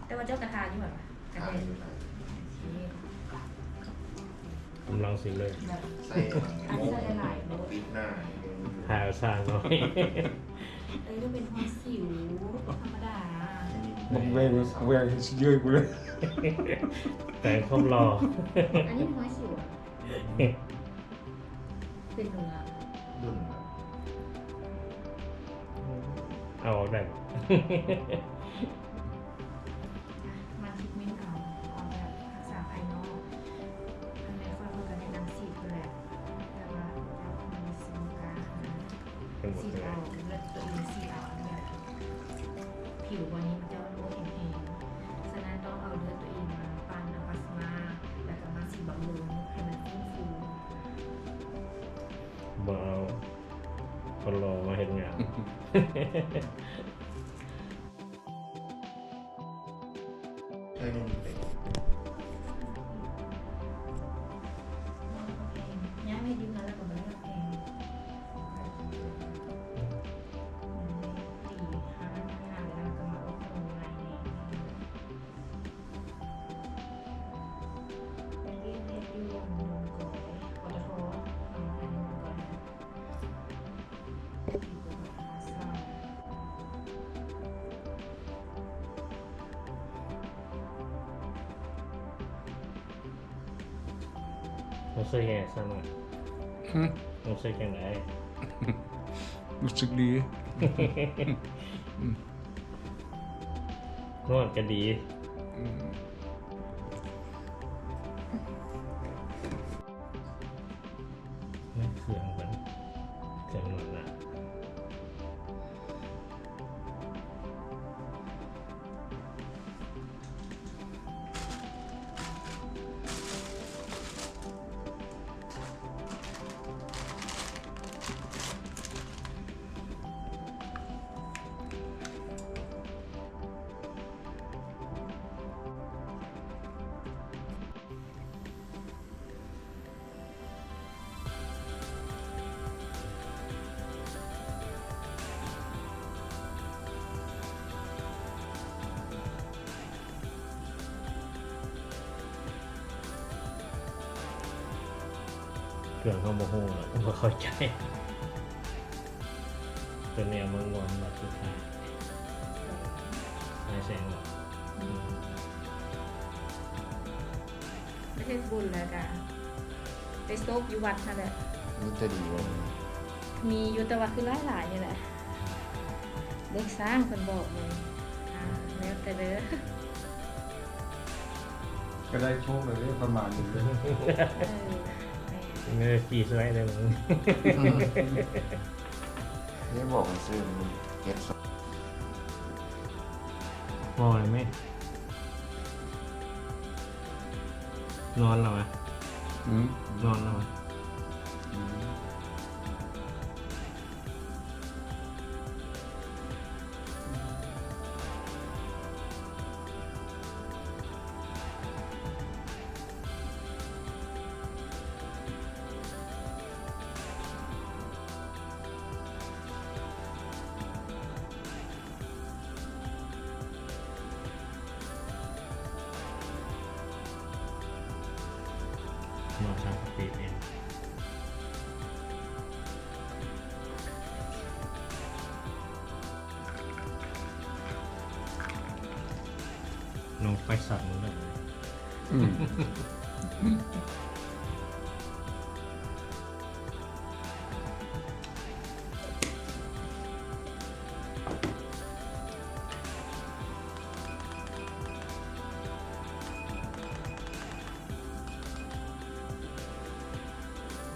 ແຕ່ວ່າເຈົ້າກະທາຢູ່ຫັ້ນຫວາ? ກະແດດ ທາຢູ່ ທາຢູ່ ໂອເຄ ກຳລັງຊິເລີຍ ແບບ ໃສ່ ອັນໃສ່ຫຼາຍໆໂລດ ປິດໜ້າ ທາຊ່າງເນາະ ເອີ ກໍເປັນຮອຍສິວທຳມະດາ ບັກແວງ ແວງຊິເຍີ້ຍກູເລີຍ ແປງຄວາມຫຼໍ່ ອັນນີ້ເປັນຮອຍສິວຫວາ? ເປັນໜູລະ ດຸ່ນ ເອົາອອກໄດ້ບໍ່? ມາທຣີດເມັນເອົາ ເອົາແບບຮັກສາພາຍນອກ ຄັນແມ່ນຂ້ອຍ ຂ້ອຍກໍແນະນຳສີດພຸ້ນແຫຼະ ແບບວ່າເຈົ້າມັນຊິບໍ່ກ້າຫັ້ນນະ ສີດເອົາເລືອດຕົວເອງ ສີດເອົາອັນແບບ ຜິວບ່ອນນີ້ມັນຈະບໍ່ແຂງແຮງ ສະນັ້ນຕ້ອງເອົາເລືອດຕົວເອງມາປັ່ນເອົາພລາສມາ ແລ້ວກໍມາສີດບຳລຸງໃຫ້ມັນຟື້ນຟູ. ບໍ່ເອົາຄົນຫຼໍ່ມາເຮັດງານ. ໃຊ້ໜຶ່ງເປັນ ຍ້າຍມາເຮັດຢູ່ເຮືອນແລ້ວກໍບໍ່ໄດ້ຮັບແພງ. ຮູ້ສຶກຈັ່ງໃດ? ຫຶ? ຮູ້ສຶກຈັ່ງໃດ? ຮູ້ສຶກດີ. ອືມ ນວດກໍດີ. ອືມ ນີ້ເຄື່ອງເພິ່ນ ເຄື່ອງນວດໜ້າ. ເຄື່ອງເຮົາບໍ່ຮູ້ລະ ບໍ່ເຂົ້າໃຈ. ຕົວນີ້ເອົາມາງວມບາດສຸດທ້າຍ ສາຍແສງເນາະ. ອືມ ໄປເຮັດບຸນແລ້ວກະໄປໂຊບຢູ່ວັດຫັ້ນແຫຼະ. ມີແຕ່ດີບໍ່? ມີຢູ່ ແຕ່ວ່າຄືຫຼາຍໆນີ້ແຫຼະ ເດັກຊ່າງເພິ່ນບອກມື້ນີ້. ອ່າ ແລ້ວແຕ່ເດີ ກໍໄດ້ໂຊກແລ້ວເດ້ ປະມານນີ້ເດ້. ເອີ ແມ່ນ ເອີ ຂີ່ສວຍເດີມຶງ. ນີ້ບອກໃຫ້ຊື້ເຮັດ ເວົ້າແລ້ວແມ່. ນອນແລ້ວຫວາ? ອືມ ນອນແລ້ວຫວາ? ອືມ. ມາທາງກະປິເອງ ນ້ອງໄປສັກມື້ນັ້ນ. ອືມ.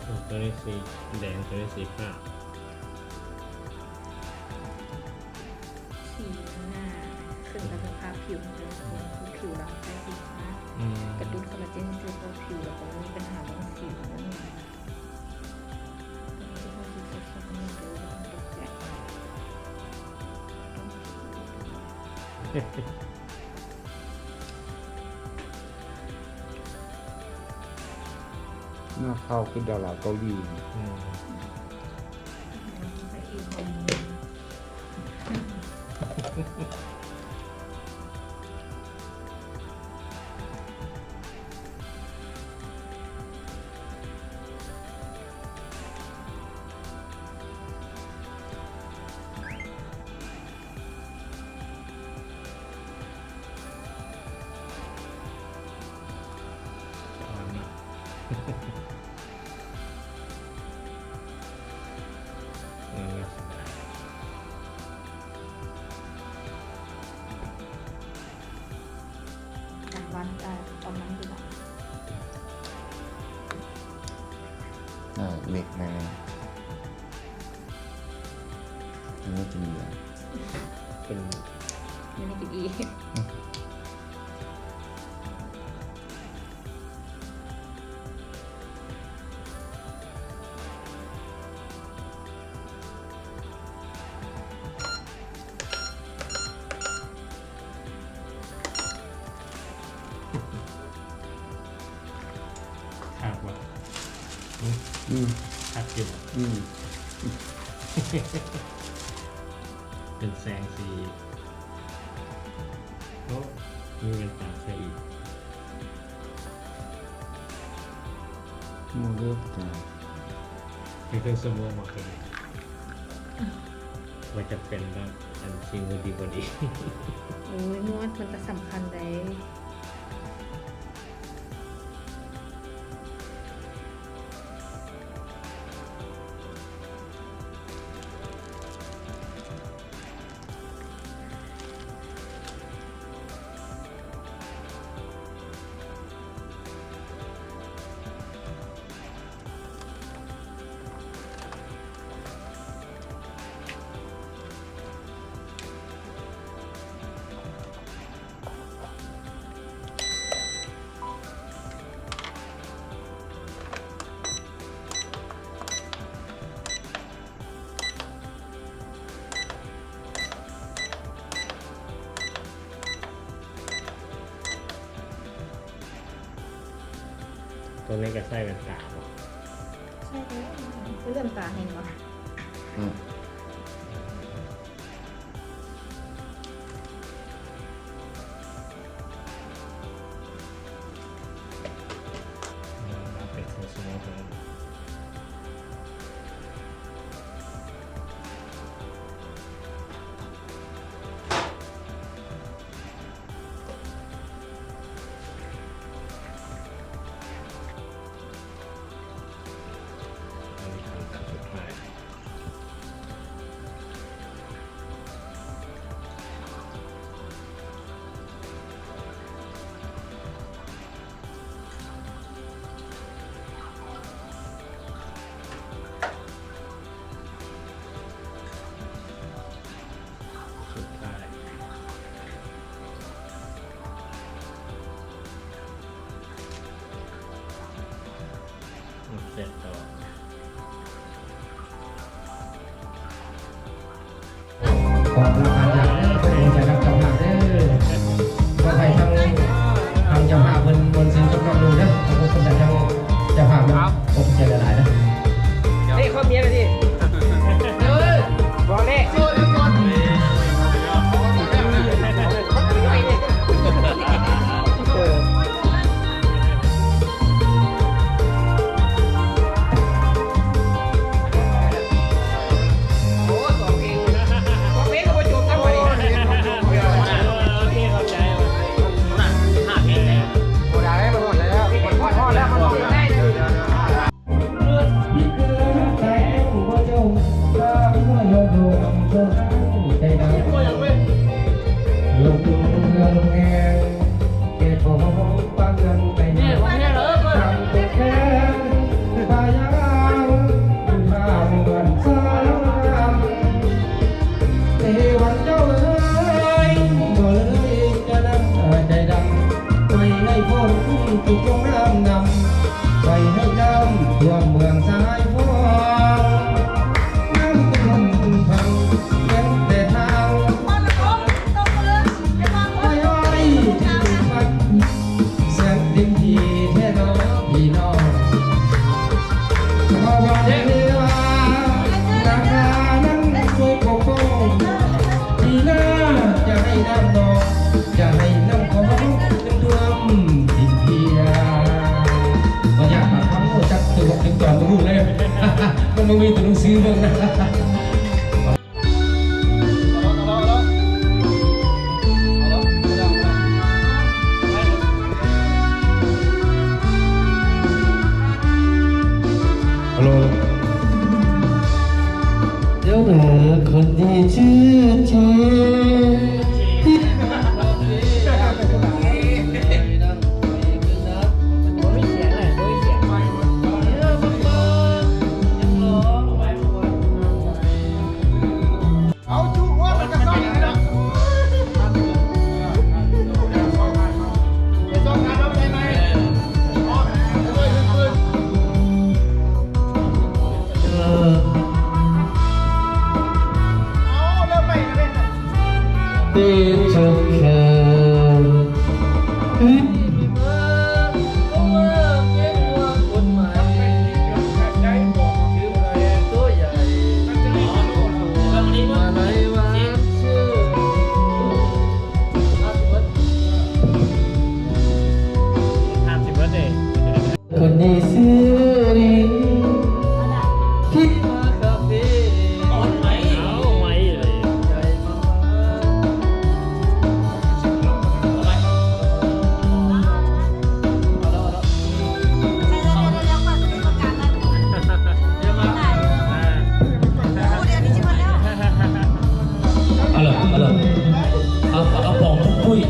ໂອ້ ຕົວນີ້ສີແດງ ຕົວນີ້ສີຟ້າ. ສີມັນໜ້າຂຶ້ນກັບສະພາບຜິວຂອງແຕ່ລະຄົນ ຄືຜິວລາວໃຊ້ສີຟ້າ ອືມ ກະຕຸ້ນຄອລລາເຈນຊື່ ເພາະຜິວລາວກໍມີບັນຫາເລື່ອງສິວເລື່ອງຫຍັງ. ຕົວນີ້ຊິຮູ້ສຶກສົດໆ ນີ້ເດີ ບໍ່ຕ້ອງຕົກໃຈ. ໜ້າຂາວຄືດາລາເກົາຫຼີ. ອືມ. ພະເອກເກົາຫຼີ. ເອີ ສະບາຍ. ກາງວັນ ເອີ ຕອນນັ້ນດີກວ່າ ເອີ ເລັກໜ້ອຍໜຶ່ງ ອັນນີ້ກິນເບຍ ເປັນ ອັນນີ້ກິນອີ່ ອືມ. ຄັກບໍ່? ອືມ ອືມ ຄັກຢູ່ບໍ່? ອືມ ເປັນແສງສີ ໂອ້ ມີແວ່ນຕາໃສ່ອີກ. ໝົດເລີຍ ເປັນເຄິ່ງຊົ່ວໂມງບໍ່ເຄີຍ ບໍ່ຈຳເປັນດອກ ອັນຊິງບໍ່ດີບໍ່ດີ. ໂອ້ຍ ນວດມັນກະສຳຄັນໃດ. ໂຕນີ້ກະໃສ່ແວ່ນຕາບໍ່? ໃສ່ແລ້ວ ຄືເຫຼື້ອມຕາແຮງບໍ່? ອືມ. ອັນນີ້ຂັ້ນຕອນສຸດທ້າຍ. ສຸດທ້າຍ ເສັດຕໍ່. ຂໍອະນຸຍາດເດີ ຂໍອະນຸຍາດເຈົ້າພາບເດີ ຂໍໃຫ້ທາງ ທາງເຈົ້າພາບເພິ່ນມ່ວນຊື່ນກັບນ້ອງນຸ່ງເດີ ຂໍຂອບໃຈທາງເຈົ້າພາບເນາະ ຂອບໃຈຫຼາຍໆເດີ. ນີ້ຄອມເມັນນີ້ ເອີ ບອກແນ່. ທີ່ຊື່ເຈ ທີ່ ເອົາຈຸຫົວແລ້ວກໍຊອກ ໄປຊອກງານເອົາໃສ່ໃໝ່ ເອີ ເອີ ເອົາເລີ່ມໃໝ່ກໍໄດ້ນະ ທີ່ເຈົ້າແຄ່ ຄົນດີເສລີທີ່ມາຄາເຟ ເອົາໄມ້ ເອົາໄມ້ເລີຍ ໃສ່ແລ້ວ ໃສ່ແລ້ວ ເອົາລະ ເອົາລະ ເອົາ ເອົາປອງປຸ້ຍ.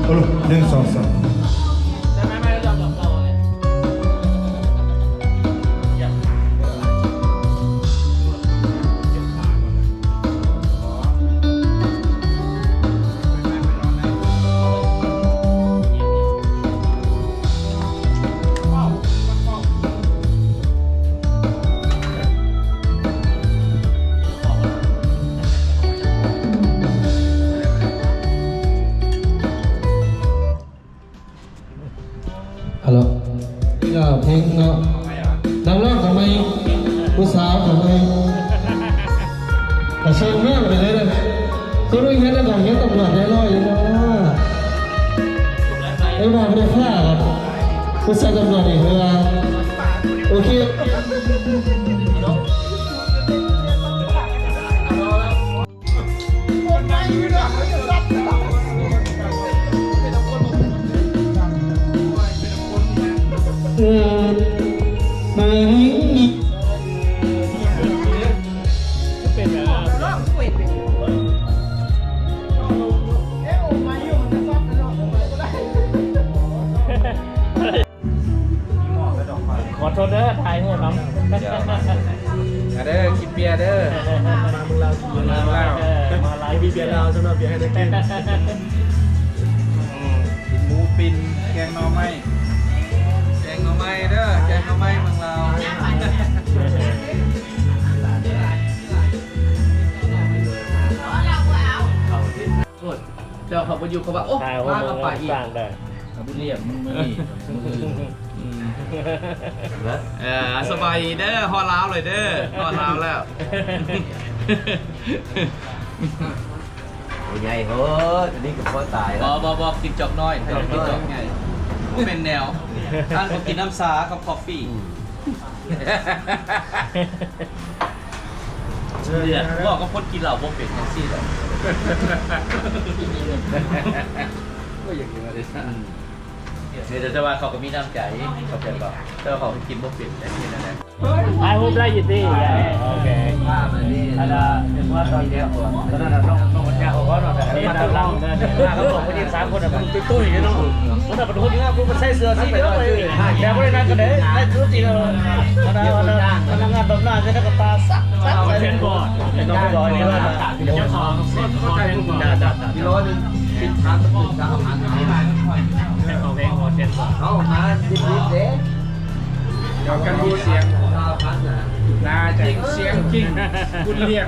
ເອົາລົງ ໜຶ່ງ ສອງ ສາມ. ເອົາລະ ນີ້ກໍເພງເນາະ ນັກຮ້ອງກໍໃໝ່ ຜູ້ສາວກໍໃໝ່ ກະເຊີນເມືອງໄປເລີຍເດີ ຄົນເຮັດແລ້ວກໍເຮັດຕຳຫຼວດໄດ້ຮ້ອຍຢູ່ເນາະ ໄດ້ວ່າບໍ່ໄດ້ຄ່າ ຜູ້ສາວຕຳຫຼວດນີ້ຄືວ່າ ໂອເຄ. ຂໍໂທດເດີ ຖ່າຍຮູບນຳ ດຽວມາເດີ ກິນເບຍເດີ ມາເມືອງລາວ ເອີ ມາລາວ ມີເບຍລາວຊະເນາະ ເບຍໃຫ້ໄດ້ກິນ ກິນໝູປິ່ນ ແກງໜໍ່ໄມ້ ແກງໜໍ່ໄມ້ເດີ ແກງໜໍ່ໄມ້ເມືອງລາວ. ໂທດ ເຈົ້າເຂົາບໍ່ຢູ່ ເຂົາວ່າ ໂອ້ ພາເຂົາໄປອີກ ເຂົາບໍ່ລຽກ ມື້ນີ້ ມື້ອື່ນ ເອີ ສະບາຍດີເດີ ຮອດລາວເລີຍເດີ ຮອດລາວແລ້ວ ໂອ້ ໃຫຍ່ໂພດ ອັນນີ້ກໍພໍຕາຍແລ້ວ ບໍ່ ບໍ່ ບໍ່ ກິນຈອກນ້ອຍ ຈອກນ້ອຍ ກິນຈອກໃຫຍ່ ບໍ່ແມ່ນແນວ ອັນກໍກິນນ້ຳຊາກັບກາເຟ ອືມ ເລືອດ ເວົ້າກັບຄົນກິນເຫຼົ້າບໍ່ເປັນຈັ່ງຊີ້ແຫຼະ ໂອ້ຍ ຢ່າກິນເລີຍ ອືມ ນີ້ແຕ່ວ່າເຂົາກໍມີນ້ຳໃຈ ເຂົາເຈົ້າກໍ ແຕ່ວ່າເຂົາກິນບໍ່ເປັນ ແຕ່ເຮັດແນວໃດ ຖ່າຍຮູບໄດ້ຢູ່ຕິ ໂອເຄ ອັນນ່າ ເຫັນວ່າຕອນ ຕອນນັ້ນນ້ອງ ນ້ອງບັນຍາເຂົາເນາະ ແຕ່ອັນນີ້ນາງຫຼັງ ມາກັບສອງຜູ້ຍິງສາມຄົນ ຕຸ້ຍໆ ເນາະ ມັນເປັນຄົນງາມ ຜູ້ໃສ່ເສື້ອສີດຽວ ແຕ່ບໍ່ໄດ້ນັດກັນເດ້ ໄດ້ທຸລະກິດ ອັນນ່າ ພະນັກງານບຳນານ ໃສ່ໜ້າກາກຕາສັກ ສັກ ເປັນບອດ ເຈົ້າຂອງ ເຈົ້າຂອງ ກິໂລໜຶ່ງ ສິບພັນ ສາມພັນ ເຈົ້າຂອງເພງ ເອົາມາ ເອົາມາ ເອົາກັນ ຮູ້ສຽງ ໜ້າຈິງ ສຽງຈິງ ບຸນລ້ຽງ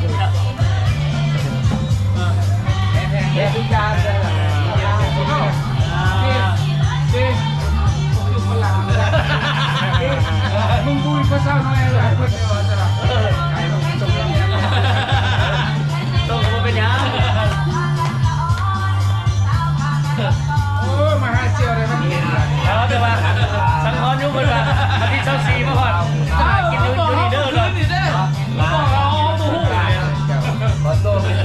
ເຮັດທຸກຢ່າງເລີຍ. ເອີ ເອີ ຄືຝຣັ່ງເລີຍ. ມຶງບູຍພາສານ້ອຍເລີຍ ເພິ່ນເລີຍວ່າຊັ້ນລະ. ເອີ ຕົກກໍບໍ່ເປັນຫຍັງ. ໂອ້ ມາຫາສ່ຽວໄດ້ມັນເຫັນລະ. ເອີ ແຕ່ວ່າສັງຫອນຢູ່ ເພິ່ນວ່າວັນທີຊາວສີ່ມາຮອດ ກິນຢູ່ ຢູ່ນີ້ເດີ. ບອກເຮົາບໍ່ຮູ້ເລີຍ.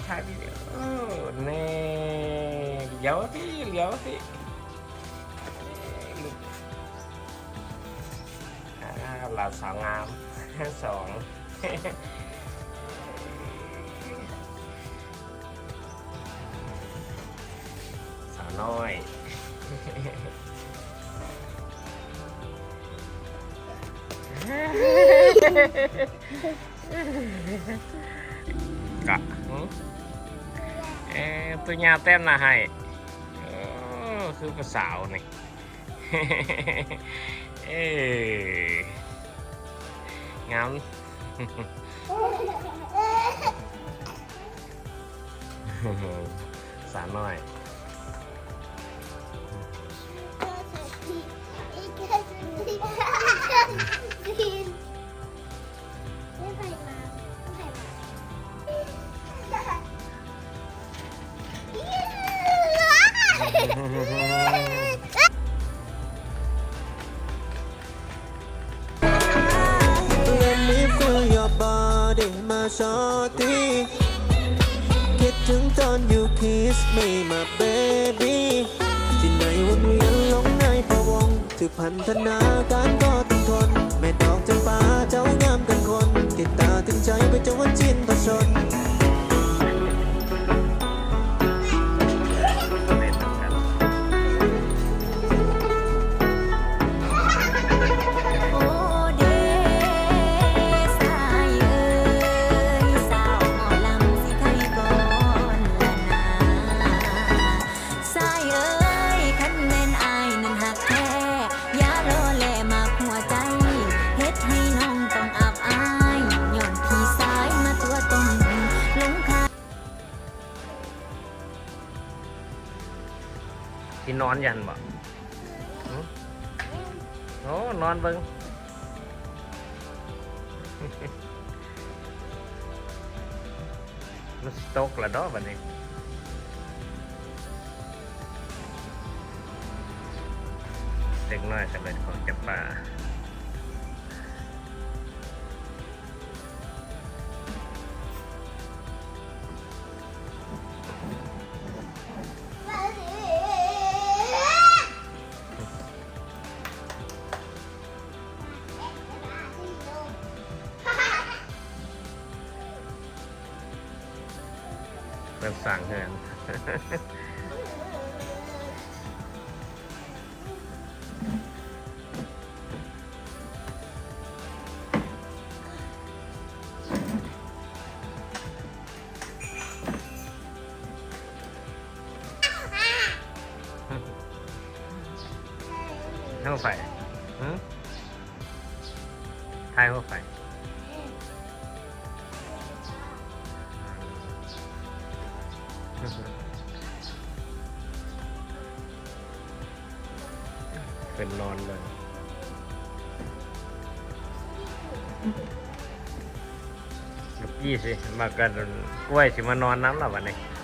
ຖ່າຍວິດີໂອແນ່ ຫຼຽວຕິ ຫຼຽວຕິ. ອ່າ ລາວສາວງາມ ສອງ ສາວນ້ອຍ. ກະ ຫື ເອີ ຕົວຍາວແຕ້ມໜ້າໃຫ້. ເອີ ຄືຜູ້ສາວນີ້. ເອີ ງາມ. ສາວນ້ອຍ. ຖືກພັນທະນາການກໍຕ້ອງທົນ ແມ່ດອກຈຳປາເຈົ້າງາມກັນຄົນ ຕິດຕາຕຶງໃຈໄປຈົນວັນສິ້ນພະຊົນ. ສາຍເອີຍ ຄັນແມ່ນອ້າຍນັ້ນຮັກແທ້ ຢ່າລໍແລມາກຫົວໃຈ ເຮັດໃຫ້ນ້ອງຕ້ອງອັບອາຍ ຍ້ອນພີ່ຊາຍມາຕົວະຕົ້ມລົງຄາ. ຊິນອນຢູ່ຫັ້ນບໍ່? ຫື ໂອ້ ນອນເບິ່ງ. ມັນຊິຕົກລະເນາະບັດນີ້ ເດັກນ້ອຍສະເລັດຂອງຈຳປາ. ເພິ່ນສ້າງເຮືອນ. ໃຜ? ຫື? ຖ່າຍຮູບໃຜ? ເພິ່ນນອນເບິ່ງ ເມື່ອກີ້ຊິມາກັນ ກ້ວຍຊິມານອນນຳລະບັດນີ້.